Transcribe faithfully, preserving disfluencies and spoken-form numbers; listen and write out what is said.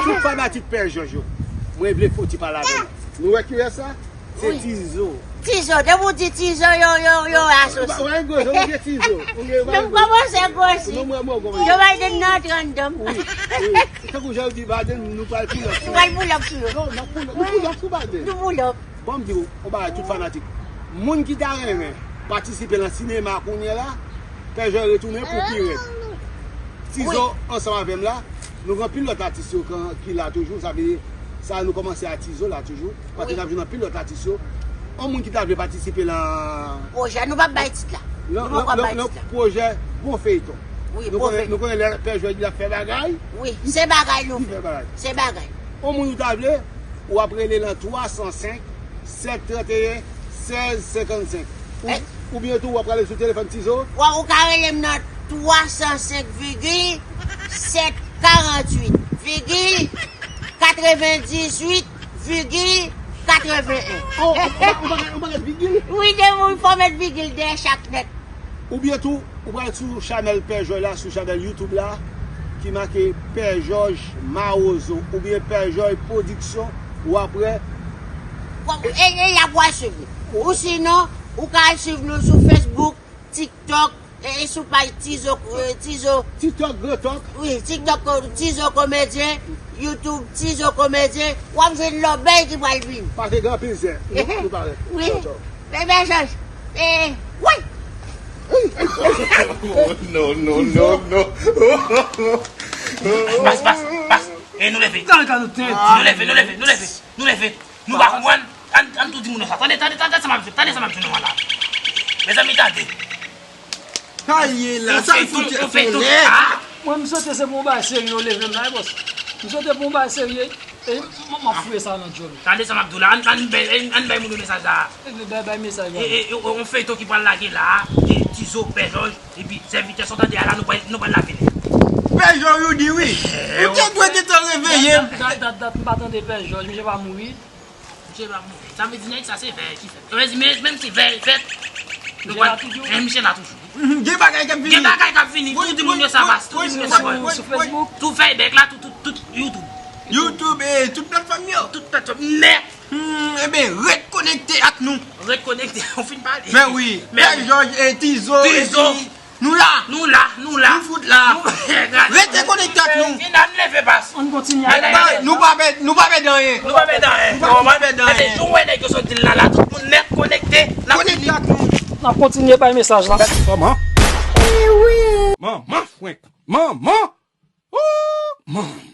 Tout fanatik Pè Jòj yo, mwen vle fò ti pale avè nou. Nou wè kiyès sa? Se Tizo. Tizo, depi w di Tizo, yo, yo, yo asosye. Ou gen gwo zòn, ou gen Tizo. Ou gen Biden. Nou kòmanse gwosi. Non, mwen, mwen, mwen. Yo Biden nan trannde. Wi, wi. Tankou jan yo di Biden, nou pral pull up sou yo. Nou pral pull up sou yo. Non, n ap pull up. Nou pull up sou Biden. Nou pull up. Bon, m di w, yon bagay tout fanatik. Moun ki ta renmen patisipe nan sinema kounye a la, Pè Jòj retounen pou pi rèd. Tizo ansanm avè m la, nou gen anpil lòt atis yo kan- ki la toujou, sa vle di, sa nou kòmanse a Tizo la toujou, paske n ap jwenn anpil lòt atis yo. Yon moun ki ta vle patisipe nan Pwojè, nou p ap bay tit la. Nan, Nou poko nan, bay nan, tit nan la. Pwojè Bon Feyton. Wi, Nou bon konnen, feyton. Nou konnen lè Pè Jòj di l ap fè bagay, Wi, se bagay nou li fè. Fè bagay. Se bagay. Yon moun ou ta vle, w ap rele nan twa san senk, sèt trannteyen, sèz senkannsenk. Ou, Eh. Oubyen tou, w ap rele sou telefòn Tizo. Wa, ou ka rele m nan twa san senk vigil sèt karanntuit vigil katrevendizuit vigil katreven en. Oh, ou, ou, ou pa, ou pa met vigil? Wi, de moun fò met vigil dèyè chak nèt. Oubyen tou, ou pral sou chanèl Pè Jòj la, sou chanèl YouTube la, ki make Pè Jòj Mawozo, oubyen Pè Jòj Pwodiksyon, ou apre. Bon, e, e y ap wè swiv nou. Ou sinon, ou ka al swiv nou sou Facebook, TikTok, e, e sou paj Tizo, e, Tizo. TikTok, Gran Tok. Wi, TikTok, Tizo Komedyen, YouTube, Tizo Komedyen. W ap jwenn lòbèy ki pral vini. Pase gen anpil zen. Nou, nou pare. Wi. Tchaw, tchaw. Bebe Jòj. E, wi. Oh, no, no, no, no. Bas, bas, bas. E nou leve. Tan ka nou tenten. Nou leve, nou leve, nou leve, nou leve. Nou pa konprann. Ann, ann tou di moun yo sa. Tande, tande, tande sa m ap di, tande sa m ap di nou an la. Mezanmi, tande. Sa l ye la, sa l fout fè la. Mwen, m swete se pou yon bagay serye yo leve m la, wi, bòs. M swete pou yon bagay serye. E, m, m ap foure sa nan djòl ou. Tande sa m ap di w la. Ann, ann bay, ann bay moun yo mesaj la. E, bay, bay mesaj la. E, e, e, yon feyton ki pral lage la. E, Tizo, Pè Jòj, epi sèvitè sa w tande a la, nou pral, nou pral lave li. Pè Jòj ou di wi. Ou te dwe gentan reveye m. Dat, dat, dat, dat, m pa tande Pè Jòj, misye pa mouri. Misye pa mouri. Sa vle di nèg sa se vè ki fèt. Sa vle di men-, menm si vè fèt, nou pral, men misye la toujou. Mhm, gen bagay k ap vini. Gen bagay k ap vini. Tou di moun yo sa, bas. Tou di moun yo sa, bas. Sou Facebook. Tou fèy bèk la, tout, tout, tout YouTube. YouTube e tout platfòm yo. Tout platfòm nèt. Hmm, enben, ret konekte ak nou. Ret konekte, ou fin pale. Men wi. Men Pè Jòj e Tizo, Tizo. Epi nou la. Nou la, nou la. Nou fout la. Rete konekte ak nou. Vin, ann leve, bas. Ann kontinye. Nou pa, nou pa pèdi anyen. Nou pa pèdi anyen. Nou pa pèdi anyen. Bon, nou pa pèdi anyen. Gade, jan w wè nèg yo sot di l la, la, tout moun nèt konekte. N ap vini. Konekte ak nou. N ap kontinye bay mesaj la. Manman. Manman frenk. Manman. Ooh, manman.